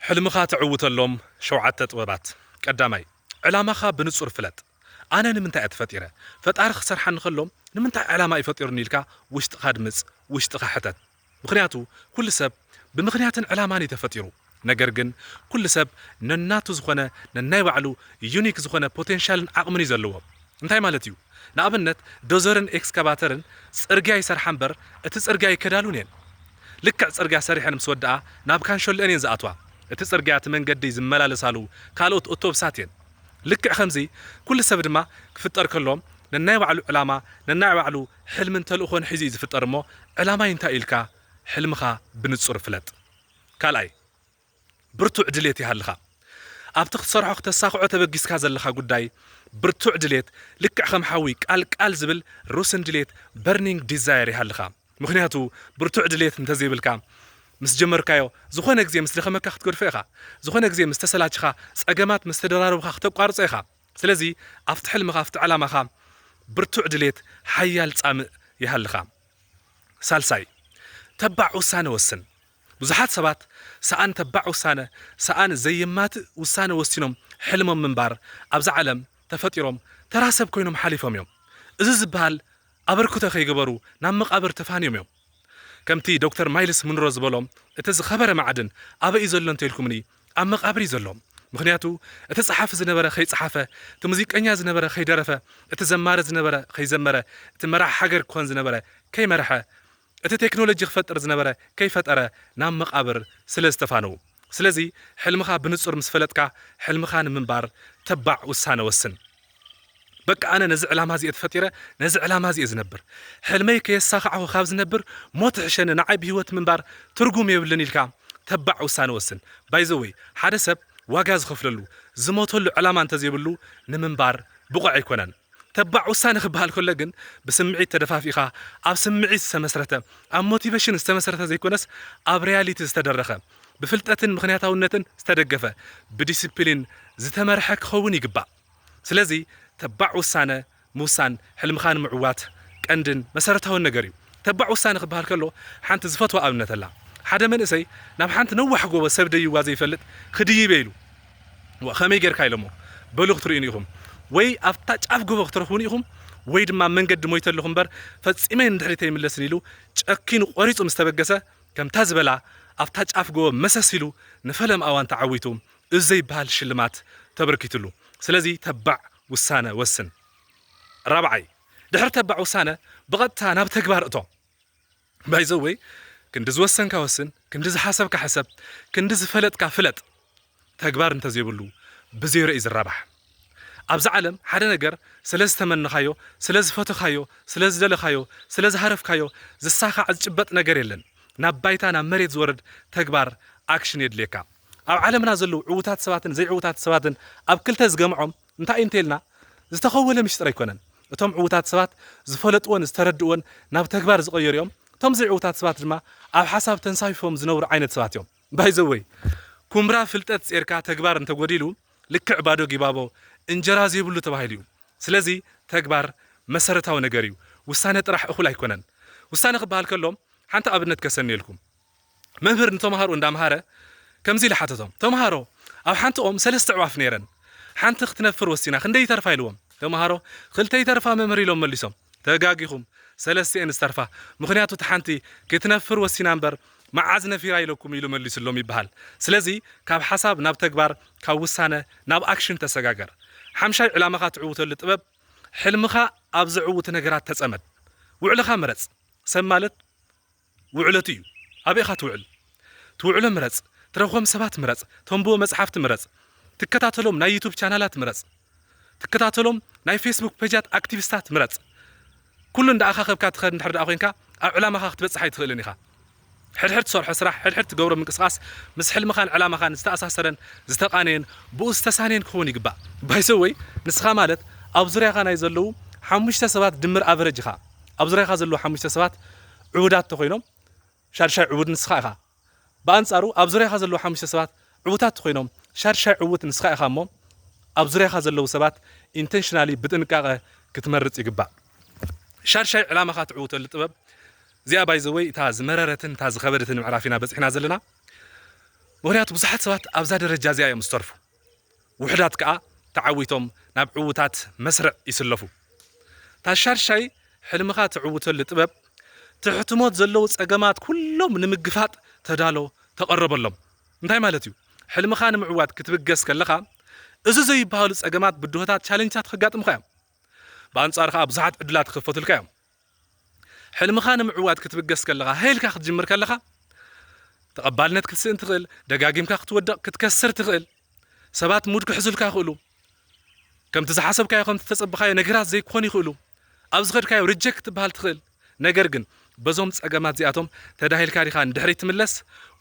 ሕልምኻ ተዕውተሎም ሸውዓተ ጥበባት። ቀዳማይ፣ ዕላማኻ ብንጹር ፍለጥ። ኣነ ንምንታይ እየ ተፈጢረ? ፈጣሪ ክሰርሓኒ ከሎ ንምንታይ ዕላማ እዩ ፈጢሩኒ ኢልካ ውሽጥኻ ድምጽ፣ ውሽጥኻ ሕተት። ምኽንያቱ ኩሉ ሰብ ብምኽንያትን ዕላማን እዩ ተፈጢሩ። ነገር ግን ኩሉ ሰብ ነናቱ ዝኾነ፣ ነናይ ባዕሉ ዩኒክ ዝኾነ ፖቴንሻልን ዓቕምን እዩ ዘለዎ። እንታይ ማለት እዩ? ንኣብነት ዶዘርን ኤክስካቫተርን ጽርግያ ይሰርሓ እምበር እቲ ጽርግያ ኣይከዳሉን እየን። ልክዕ ጽርግያ ሰሪሐን ምስ ወድኣ ናብ ካንሸሎአን እየን ዝኣትዋ። እቲ ጽርግያ እቲ መንገዲ ዝመላለሳሉ ካልኦት ኦቶብሳት እየን። ልክዕ ከምዚ ኩሉ ሰብ ድማ ክፍጠር ከሎ ነናይ ባዕሉ ዕላማ፣ ነናይ ባዕሉ ሕልምን ተልእኾን ሒዙ እዩ ዝፍጠር። እሞ ዕላማይ እንታይ ኢልካ ሕልምኻ ብንጹር ፍለጥ። ካልኣይ፣ ብርቱዕ ድሌት ይሃልኻ። ኣብቲ ክትሰርሖ ክተሳኽዖ ተበጊስካ ዘለኻ ጉዳይ ብርቱዕ ድሌት፣ ልክዕ ከም ሓዊ ቃል ቃል ዝብል ሩስን ድሌት፣ በርኒንግ ዲዛየር ይሃልኻ። ምኽንያቱ ብርቱዕ ድሌት እንተዘይብልካ ምስ ጀመርካዮ ዝኾነ ግዜ ምስ ደኸመካ ክትገድፎ ኢኻ። ዝኾነ ግዜ ምስ ተሰላችኻ፣ ጸገማት ምስ ተደራረቡኻ ክተቋርጾ ኢኻ። ስለዚ ኣብቲ ሕልምኻ፣ ኣብቲ ዕላማኻ ብርቱዕ ድሌት፣ ሓያል ጻምእ ይሃልኻ። ሳልሳይ፣ ተባዕ ውሳነ ወስን። ብዙሓት ሰባት ሰኣን ተባዕ ውሳነ፣ ሰኣን ዘየማትእ ውሳነ ወሲኖም ሕልሞም ምንባር ኣብዛ ዓለም ተፈጢሮም ተራ ሰብ ኮይኖም ሓሊፎም እዮም። እዚ ዝበሃል ኣበርክቶ ከይገበሩ ናብ መቓብር ተፋንዮም እዮም። ከምቲ ዶክተር ማይልስ ሙንሮ ዝበሎ፣ እቲ ዝኸበረ ማዕድን ኣበይ እዩ ዘሎ እንተኢልኩምኒ፣ ኣብ መቓብር እዩ ዘሎ። ምኽንያቱ እቲ ጸሓፊ ዝነበረ ከይጸሓፈ፣ እቲ ሙዚቀኛ ዝነበረ ከይደረፈ፣ እቲ ዘማሪ ዝነበረ ከይዘመረ፣ እቲ መራሕ ሃገር ክኾን ዝነበረ ከይመርሐ፣ እቲ ቴክኖሎጂ ክፈጥር ዝነበረ ከይፈጠረ ናብ መቓብር ስለ ዝተፋነዉ። ስለዚ ሕልምኻ ብንጹር ምስ ፈለጥካ፣ ሕልምኻ ንምንባር ተባዕ ውሳነ ወስን። በቃ ኣነ ነዚ ዕላማ እዚ እየ ተፈጢረ፣ ነዚ ዕላማ እዚ እየ ዝነብር። ሕልመይ ከየሳኻዕኹ ካብ ዝነብር ሞት ይሕሸኒ፣ ንዓይ ብህይወት ምንባር ትርጉም የብልን ኢልካ ተባዕ ውሳነ ወስን። ባይዘወይ ሓደ ሰብ ዋጋ ዝኸፍለሉ ዝሞተሉ ዕላማ እንተዘይብሉ ንምንባር ብቑዕ ኣይኮነን። ተባዕ ውሳነ ክበሃል ከሎ ግን ብስምዒት ተደፋፊእኻ፣ ኣብ ስምዒት ዝተመስረተ፣ ኣብ ሞቲቬሽን ዝተመስረተ ዘይኮነስ ኣብ ሪያሊቲ ዝተደረኸ፣ ብፍልጠትን ምኽንያታውነትን ዝተደገፈ፣ ብዲሲፕሊን ዝተመርሐ ክኸውን ይግባእ። ስለዚ ተባዕ ውሳነ ምውሳን ሕልምኻ ንምዕዋት ቀንድን መሰረታውን ነገር እዩ። ተባዕ ውሳነ ክበሃል ከሎ ሓንቲ ዝፈትዋ ኣብነት ኣላ። ሓደ መንእሰይ ናብ ሓንቲ ነዋሕ ጎቦ ሰብ ደይዋ ዘይፈልጥ ክድይብ እየ ኢሉ። ዋ፣ ከመይ ጌርካ ኢሎሞ? በሉ ክትርእዩኒ ኢኹም። ወይ ኣብታ ጫፍ ጎቦ ክትረኽቡኒ ኢኹም፣ ወይ ድማ መንገዲ ሞይተ ኣለኹ እምበር ፈጺመ ንድሕሪት ኣይምለስን ኢሉ ጨኪኑ ቆሪጹ ምስ ተበገሰ፣ ከምታ ዝበላ ኣብታ ጫፍ ጎቦ መሰስ ኢሉ ንፈለማ እዋን ተዓዊቱ እዚ ዘይበሃል ሽልማት ተበርኪትሉ። ስለዚ ተባዕ ውሳነ ወስን። ራብዓይ፣ ድሕሪ ተባዕ ውሳነ ብቐጥታ ናብ ተግባር እቶ። ባይዘወይ ክንዲ ዝወሰንካ ወስን፣ ክንዲ ዝሓሰብካ ሕሰብ፣ ክንዲ ዝፈለጥካ ፍለጥ። ተግባር እንተዘይብሉ ብዜሮ እዩ ዝራባሕ። ኣብዚ ዓለም ሓደ ነገር ስለ ዝተመነኻዮ፣ ስለ ዝፈተኻዮ፣ ስለ ዝደለኻዮ፣ ስለ ዝሃረፍካዮ ዝሳኻዕ ዝጭበጥ ነገር የለን። ናብ ባይታ፣ ናብ መሬት ዝወርድ ተግባር፣ ኣክሽን የድልየካ። ኣብ ዓለምና ዘለዉ ዕዉታት ሰባትን ዘይዕዉታት ሰባትን ኣብ ክልተ ዝገምዖም እንታይ እዩ እንተኢልና፣ ዝተኸወለ ምሽጥር ኣይኮነን። እቶም ዕዉታት ሰባት ዝፈለጥዎን ዝተረድእዎን ናብ ተግባር ዝቐየሩ እዮም። እቶም ዘይዕዉታት ሰባት ድማ ኣብ ሓሳብ ተንሳፊፎም ዝነብሩ ዓይነት ሰባት እዮም። ባይዘወይ ኩምራ ፍልጠት ጼርካ ተግባር እንተጎዲሉ ልክዕ ባዶ ጊባቦ እንጀራ ዘይብሉ ተባሂሉ እዩ። ስለዚ ተግባር መሰረታዊ ነገር እዩ። ውሳነ ጥራሕ እኹል ኣይኮነን። ውሳነ ክበሃል ከሎ ሓንቲ ኣብነት ከሰንየልኩም። መምህር ንተምሃሮ እንዳምሃረ ከምዚ ኢሉ ሓተቶም፣ ተምሃሮ፣ ኣብ ሓንቲ ኦም ሰለስተ ኣዕዋፍ ነይረን። ሓንቲ ክትነፍር ወሲና፣ ክንደይ ይተርፋ ኢልዎም። ተምሃሮ፣ ክልተ ይተርፋ መምህር ኢሎም መሊሶም። ተጋጊኹም፣ ሰለስተ እየን ዝተርፋ። ምኽንያቱ እታ ሓንቲ ክትነፍር ወሲና እምበር መዓዝ ነፊራ ኢለኩም ኢሉ መሊስሎም ይበሃል። ስለዚ ካብ ሓሳብ ናብ ተግባር፣ ካብ ውሳነ ናብ ኣክሽን ተሰጋገር። ሓምሻይ ዕላማኻ ትዕውተሉ ጥበብ፣ ሕልምኻ ኣብ ዘዕውቱ ነገራት ተጸመድ። ውዕልኻ ምረጽ። ሰብ ማለት ውዕለቱ እዩ። ኣበይ ኢኻ ትውዕል? ትውዕሎ ምረጽ። ትረኽቦም ሰባት ምረጽ። ተንብቦ መጽሓፍቲ ምረጽ። ትከታተሎም ናይ ዩቱብ ቻናላት ምረጽ። ትከታተሎም ናይ ፌስቡክ ፔጃት ኣክቲቪስታት ምረጽ። ኩሉ እንዳኣኻኸብካ ትኸድ እንድሕር ደኣ ኮይንካ ኣብ ዕላማኻ ክትበጽሕ ኣይትኽእልን ኢኻ። ሕድሕድ ትሰርሖ ስራሕ፣ ሕድሕድ ትገብሮ ምንቅስቓስ ምስ ሕልምኻን ዕላማኻን ዝተኣሳሰረን ዝተቓነየን ብኡ ዝተሳነየን ክኸውን ይግባእ። ባይዘወይ ንስኻ ማለት ኣብ ዙርያኻ ናይ ዘለዉ ሓሙሽተ ሰባት ድምር ኣቨረጅ ኢኻ። ኣብ ዙርያኻ ዘለዉ ሓሙሽተ ሰባት ዕዉዳት ተኾይኖም ሻድሻይ ዕዉት ንስኻ ኢኻ። ብኣንጻሩ ኣብ ዙርያኻ ዘለዉ ሓሙሽተ ሰባት ዕዉታት ተኾይኖም ሻድሻይ ዕዉት ንስኻ ኢኻ እሞ ኣብ ዙርያኻ ዘለዉ ሰባት ኢንተንሽናሊ ብጥንቃቐ ክትመርጽ ይግባእ። ሻድሻይ ዕላማኻ ትዕውተሉ ጥበብ እዚኣ ባይዘወይ እታ ዝመረረትን እታ ዝኸበደትን ምዕራፍ ኢና በጺሕና ዘለና። ምኽንያቱ ብዙሓት ሰባት ኣብዛ ደረጃ እዚኣ እዮም ዝተርፉ። ውሑዳት ከኣ ተዓዊቶም ናብ ዕዉታት መስርዕ ይስለፉ። ታሻድሻይ፣ ሕልምኻ ትዕውተሉ ጥበብ፣ ትሕቲ ሞት ዘለዉ ጸገማት ኩሎም ንምግፋጥ ተዳሎ፣ ተቐረበሎም። እንታይ ማለት እዩ? ሕልምኻ ንምዕዋት ክትብገስ ከለኻ፣ እዚ ዘይበሃሉ ጸገማት፣ ብድሆታት፣ ቻሌንጃት ከጋጥሙኻ እዮም። ብኣንጻሩ ከኣ ብዙሓት ዕድላት ክኸፈቱልካ እዮም። ሕልምኻ ንምዕዋት ክትብገስ ከለኻ፣ ሀይልካ ክትጅምር ከለኻ፣ ተቐባልነት ክትስእን ትኽእል፣ ደጋጊምካ ክትወድቕ ክትከስር ትኽእል። ሰባት ሙድ ክሕዙልካ ይኽእሉ። ከምቲ ዝሓሰብካዮ፣ ከምቲ ተጸብኻዮ ነገራት ዘይክኾኑ ይኽእሉ። ኣብ ዝኸድካዮ ሪጀክት ክትበሃል ትኽእል። ነገር ግን በዞም ጸገማት እዚኣቶም ተዳሂልካ ዲኻ ንድሕሪት ትምለስ፣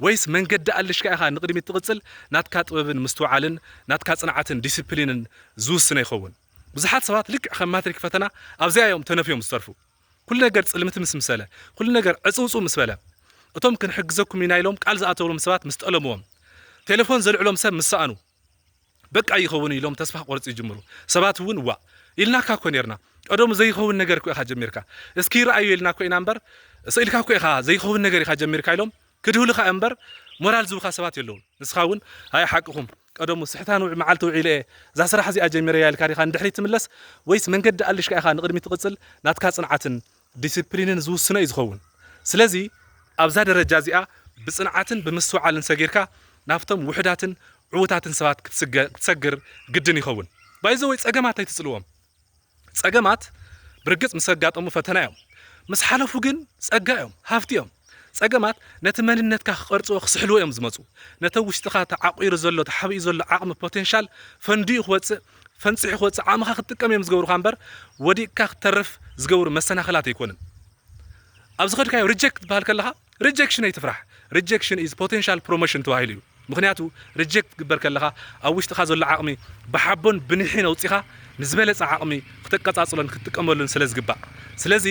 ወይስ መንገዲ ኣልሽካ ኢኻ ንቕድሚት ትቕጽል? ናትካ ጥበብን ምስትውዓልን ናትካ ጽንዓትን ዲስፕሊንን ዝውስኖ ይኸውን። ብዙሓት ሰባት ልክዕ ከም ማትሪክ ፈተና ኣብዚኣ እዮም ተነፍዮም ዝተርፉ። ኩሉ ነገር ጽልምቲ ምስ ምሰለ፣ ኩሉ ነገር ዕጽውጽው ምስ በለ፣ እቶም ክንሕግዘኩም ኢና ኢሎም ቃል ዝኣተውሎም ሰባት ምስ ጠለምዎም፣ ቴሌፎን ዘልዕሎም ሰብ ምስ ሰኣኑ፣ በቃ ይኸውን ኢሎም ተስፋ ክቆርጹ ይጅምሩ። ሰባት እውን፣ ዋ፣ ኢልናካ እኮ ኔርና፣ ቀደሙ ዘይኸውን ነገር እኮ ኢኻ ጀሚርካ፣ እስኪ ይረኣዩ ኢልና እኮ ኢና እምበር፣ ስኢልካ እኮ ኢኻ፣ ዘይኸውን ነገር ኢኻ ጀሚርካ ኢሎም ክድህሉኻ እምበር፣ ሞራል ዝህቡኻ ሰባት የለውን። ንስኻ እውን፣ ኣይ ሓቅኹም፣ ቀደሙ ስሕታን ውዕ-፣ መዓልቲ ውዒለ እየ እዛ ስራሕ እዚኣ ጀሚረያ ኢልካ ዲኻ ንድሕሪት ትምለስ፣ ወይስ መንገዲ ኣልሽካ ኢኻ ንቕድሚት ትቕጽል? ናትካ ጽንዓትን ዲስፕሊንን ዝውስኖ እዩ ዝኸውን። ስለዚ ኣብዛ ደረጃ እዚኣ ብጽንዓትን ብምስትውዓልን ሰጊርካ ናብቶም ውሑዳትን ዕዉታትን ሰባት ክትስገ-፣ ክትሰግር ግድን ይኸውን። ባይዘወይ ጸገማት ኣይትጽልዎም። ጸገማት ብርግጽ ምስ ኣጋጠሙ ፈተና እዮም። ምስ ሓለፉ ግን ጸጋ እዮም፣ ሃፍቲ እዮም። ጸገማት ነቲ መንነትካ ክቐርጽዎ፣ ክስሕልዎ እዮም ዝመጹ። ነቲ ውሽጥኻ ተዓቂሩ ዘሎ፣ ተሓቢኡ ዘሎ ዓቕሚ፣ ፖቴንሻል ፈንዲኡ ክወጽእ፣ ፈንጺሑ ክወጽእ፣ ዓቕምኻ ክትጥቀም እዮም ዝገብሩኻ እምበር፣ ወዲቕካ ክትተርፍ ዝገብሩ መሰናኽላት ኣይኮኑን። ኣብ ዝኸድካዮ ሪጀክት ትበሃል ከለኻ፣ ሪጀክሽን ኣይትፍራሕ። Rejection is potential promotion ተባሂሉ እዩ። ምኽንያቱ፣ ሪጀክት ትግበር ከለኻ፣ ኣብ ውሽጥኻ ዘሎ ዓቕሚ ብሓቦን ብኒሕን ኣውጺኻ ንዝበለጸ ዓቕሚ ክተቀጻጽሎን ክትጥቀመሉን ስለ ዝግባእ። ስለዚ፣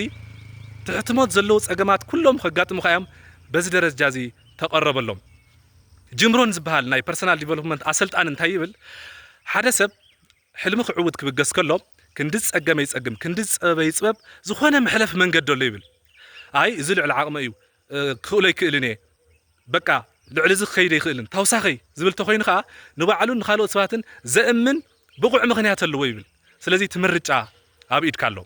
ትሕቲ ሞት ዘለዉ ጸገማት ኩሎም ከጋጥሙኻ እዮም። በዚ ደረጃ እዚ ተቐረበሎም። ጂም ሮን ዝበሃል ናይ ፐርሰናል ዲቨሎፕመንት ኣሰልጣኒ እንታይ ይብል? ሓደ ሰብ ሕልሚ ክዕውት ክብገስ ከሎ፣ ክንዲ ዝጸገመ ይጸግም፣ ክንዲ ዝጸበበ ይጽበብ፣ ዝኾነ መሕለፊ መንገዲ ኣሎ ይብል። ኣይ፣ እዚ ልዕሊ ዓቕመ እዩ፣ እ፣ ክኽእሎ ኣይክእልን እየ፣ በቃ፣ ልዕሊ እዚ ክኸይድ ኣይክእልን፣ ታውሳኸይ ዝብል ተኾይኑ ኸኣ፣ ንባዕሉን ንኻልኦት ሰባትን ዘእምን ብቑዕ ምኽንያት ኣለዎ ይብል። ስለዚ፣ እቲ ምርጫ ኣብ ኢድካ ኣሎ።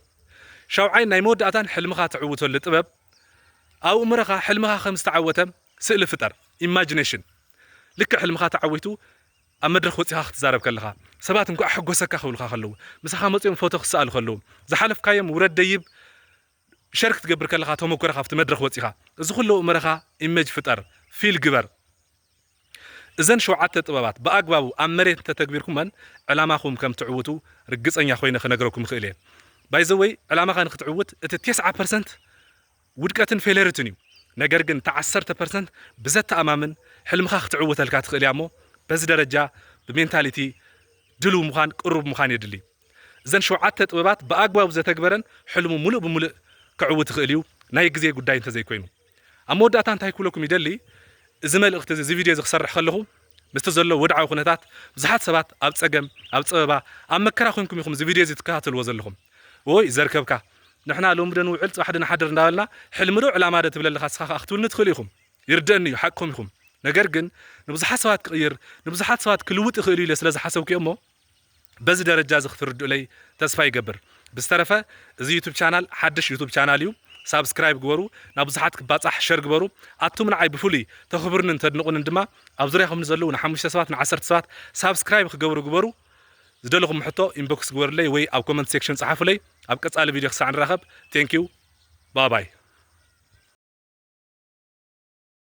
ሻውዓይን ናይ መወዳእታን፣ ሕልምኻ ትዕውተሉ ጥበብ፣ ኣብ እምሮኻ ሕልምኻ ከም ዝተዓወተ ስእሊ ፍጠር፣ ኢማጂኔሽን። ልክዕ ሕልምኻ ተዓዊቱ ኣብ መድረኽ ወጺኻ ክትዛረብ ከለኻ፣ ሰባት እንኳዕ ኣሐጎሰካ ክብሉኻ ከለዉ፣ ምሳኻ መጺኦም ፎቶ ክሰኣሉ ከለዉ፣ ዝሓለፍካዮም ውረድ ደይብ ሸር ክትገብር ከለኻ፣ ተመኩሮኻ ኣብቲ መድረኽ ወጺኻ፣ እዚ ኩሉ እምሮኻ ኢሜጅ ፍጠር፣ ፊል ግበር። እዘን ሸውዓተ ጥበባት ብኣግባቡ ኣብ መሬት እንተተግቢርኩመን፣ ዕላማኹም ከም ትዕውቱ ርግጸኛ ኮይነ ክነግረኩም እኽእል እየ። ባይ ዘ ወይ፣ ዕላማኻ ንክትዕውት እቲ ተስዓ ፐርሰንት ውድቀትን ፌለርትን እዩ። ነገር ግን እቲ ዓሰርተ ፐርሰንት ብዘተኣማምን ሕልምኻ ክትዕወተልካ ትኽእል እያ እሞ፣ በዚ ደረጃ ብሜንታሊቲ ድልው ምዃን፣ ቅሩብ ምዃን የድሊ። እዘን ሸውዓተ ጥበባት ብኣግባቡ ዘተግበረን ሕልሙ ሙሉእ ብሙሉእ ከዕውት ይኽእል እዩ፣ ናይ ግዜ ጉዳይ እንተዘይኮይኑ። ኣብ መወዳእታ እንታይ ክብለኩም ይደሊ፣ እዚ መልእኽቲ እዚ፣ እዚ ቪድዮ እዚ ክሰርሕ ከለኹ፣ ምስቲ ዘሎ ወድዓዊ ኩነታት፣ ብዙሓት ሰባት ኣብ ጸገም፣ ኣብ ጸበባ፣ ኣብ መከራ ኮንኩም ኢኹም እዚ ቪድዮ እዚ ትከታተልዎ ዘለኹም። ወይ ዘርከብካ፣ ንሕና ሎሚ ዶ ንውዕል፣ ጽባሕ ዶ ንሓድር እንዳበልና፣ ሕልሚ ዶ ዕላማ ዶ ትብል ኣለኻ፣ ንስኻ ከኣ ክትብሉኒ ትኽእሉ ኢኹም። ይርደኣኒ እዩ፣ ሓቅኹም ኢኹም። ነገር ግን ንብዙሓት ሰባት ክቕይር፣ ንብዙሓት ሰባት ክልውጥ ይኽእል እዩ ኢለ ስለ ዝሓሰብኩ እየ እሞ፣ በዚ ደረጃ እዚ ክትርድኡለይ ተስፋ ይገብር። ብዝተረፈ፣ እዚ ዩቱብ ቻናል ሓድሽ ዩቱብ ቻናል እዩ። ሳብስክራይብ ግበሩ፣ ናብ ብዙሓት ክባጻሕ ሸር ግበሩ። ኣቱም ንዓይ ብፍሉይ ተኽብሩንን ተድንቑንን ድማ፣ ኣብ ዙርያኹም ንዘለዉ ንሓሙሽተ ሰባት፣ ንዓሰርተ ሰባት ሳብስክራይብ ክገብሩ ግበሩ። ዝደለኹም ሕቶ ኢንቦክስ ግበሩለይ ወይ ኣብ ኮመንት ሴክሽን ጸሓፉለይ። ኣብ ቀጻሊ ቪድዮ ክሳዕ ንራኸብ፣ ቴንኪዩ፣ ባባይ።